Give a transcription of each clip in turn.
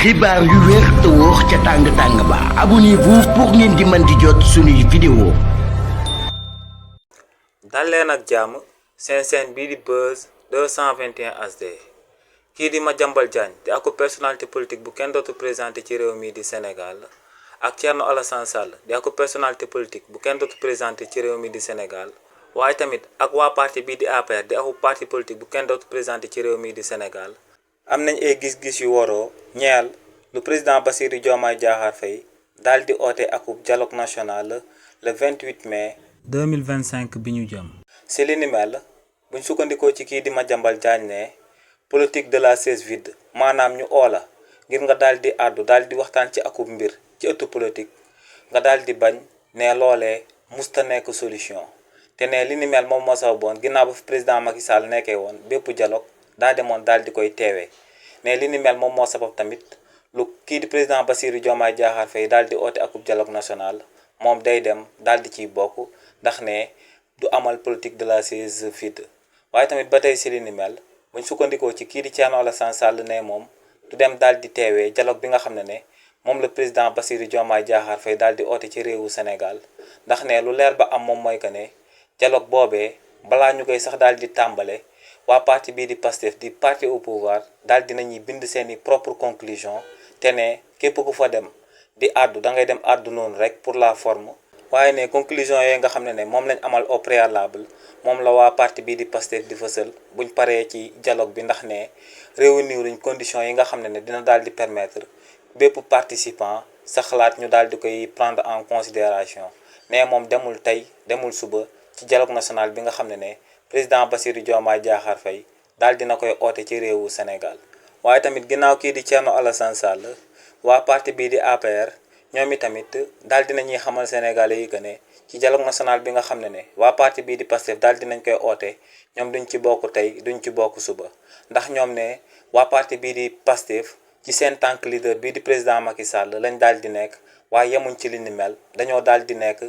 xibaar yu wér te wóor ca tàng ba abonnez-vous pour ngeen di mën di jot suñuy vidéo. dal leen ak jàmm seen chaîne bii di Buzz 221 HD kii di Madiambal Diagne di ak personnalité politique bu kenn dootu présenté ci réew mi di Sénégal ak Thierno Alassane Sall di ak personnalité politique bu kenn dootu présenté ci réew mi di Sénégal waaye tamit ak waa parti bii di APR di ak parti politique bu kenn dootu présenté ci réew mi di Sénégal. am nañ ay gis-gis yu waroo ñeel lu président Bassirou Diomaye Diakhar Faye daal di oote akub dialogue national le 28 mai 2025 bi ñu jëm. si li ni mel buñ sukkandikoo ci kii di Madiambal Diagne ne politique de la chaise vide maanaam ñu oola ngir nga daal di àddu daal di waxtaan ci akub mbir ci ëttu politique nga daal di bañ ne loolee musta nekk solution te ne li ni mel moom moo sababoon ginnaaw ba fi président Macky Sall nekkee woon bépp dialogue daa demoon daal di koy teewee mais li ni mel moom moo sabab tamit lu kii di président Bassirou Diomaye Diakhar Faye daal di oote akub dialogue national moom day dem daal di ciy bokk ndax ne du amal politique de la chaise vide waaye tamit ba tey si li ni mel buñ sukkandikoo ci kii di Thierno Alassane Sall ne moom du dem daal di teewee dialogue bi nga xam ne moom la président Bassirou Diomaye Diakhar Faye daal di oote ci réewu Sénégal ndax ne lu leer ba am moom mooy que ne dialogue boobee balaa ñu koy sax daal di tàmbale waa parti bii di Pastef di parti au pouvoir daal dinañuy bind seeni propre conclusion te ne képp ku fa dem di àddu da ngay dem àddu noonu rek pour la forme waaye ne conclusion yooyu nga xam ne moom lañ amal au préalable moom la waa parti bii di Pastef di fësal buñ paree ci dialogue bi ndax ne réunir luñ conditions yi nga xam ne dina daal di permettre bépp participant sa xalaat ñu daal di koy prendre en considération ne moom demul tey demul suba ci dialogue national bi nga xam ne président Bassirou Diomaye Diakhar Faye daal dina koy oote ci réewu Sénégal waaye tamit ginnaaw kii di Thierno Alassane Sall waa parti bii di APR ñoom itamit daal dinañuy xamal Sénégalais yi que ne ci dialogue national bi nga xam ne waa parti bii di Pastef daal dinañ koy oote ñoom duñ ci bokk tey duñ ci bokk suba ndax ñoom ne waa parti bii di Pastef ci seen tànk leader bii di président Macky Sall lañ daal di nekk waaye yemuñ ci li ni mel dañoo daal di nekk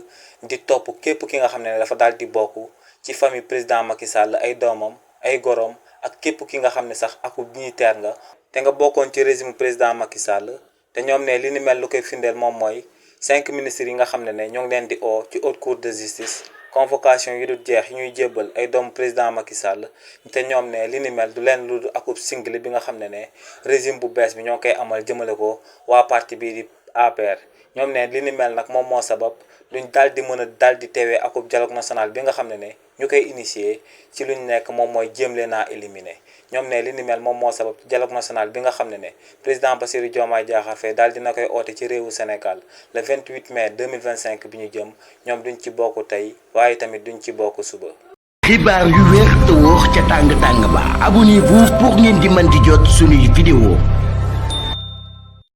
di topp képp ki nga xam ne dafa daal di bokk ci famille président Macky Sall ay doomam ay gorom ak képp ki nga xam ne sax akub militaire nga te nga bokkoon ci régime président Macky Sall te ñoom ne li ni mel lu koy firndeel moom mooy 5 ministres yi nga xam ne ñoo ngi leen di oo ci haute cour de justice convocation yu dul jeex yi ñuy jébbal ay doomu président Macky Sall te ñoom ne li ni mel du leen lu akub single bi nga xam ne régime bu bees bi ñoo koy amal jëmale ko waa parti bii di APR ñoom ne li ni mel nag moom moo sabab luñ daal di mën a daal di teewee akub dialogue national bi nga xam ne ñu koy initier ci luñ nekk moom mooy jéem leen a éliminer ñoom ne li ni mel moom moo sabab dialogue national bi nga xam ne président Bassirou Diomaye Diakhar Faye daal dina koy oote ci réewu Sénégal le 28 mai 2025 bi ñu jëm ñoom duñ ci bokk tey waaye tamit duñ ci bokk suba. xibaar yu wér te wóor ca tàng ba abonnez-vous pour ngeen di mën di jot suñuy vidéo.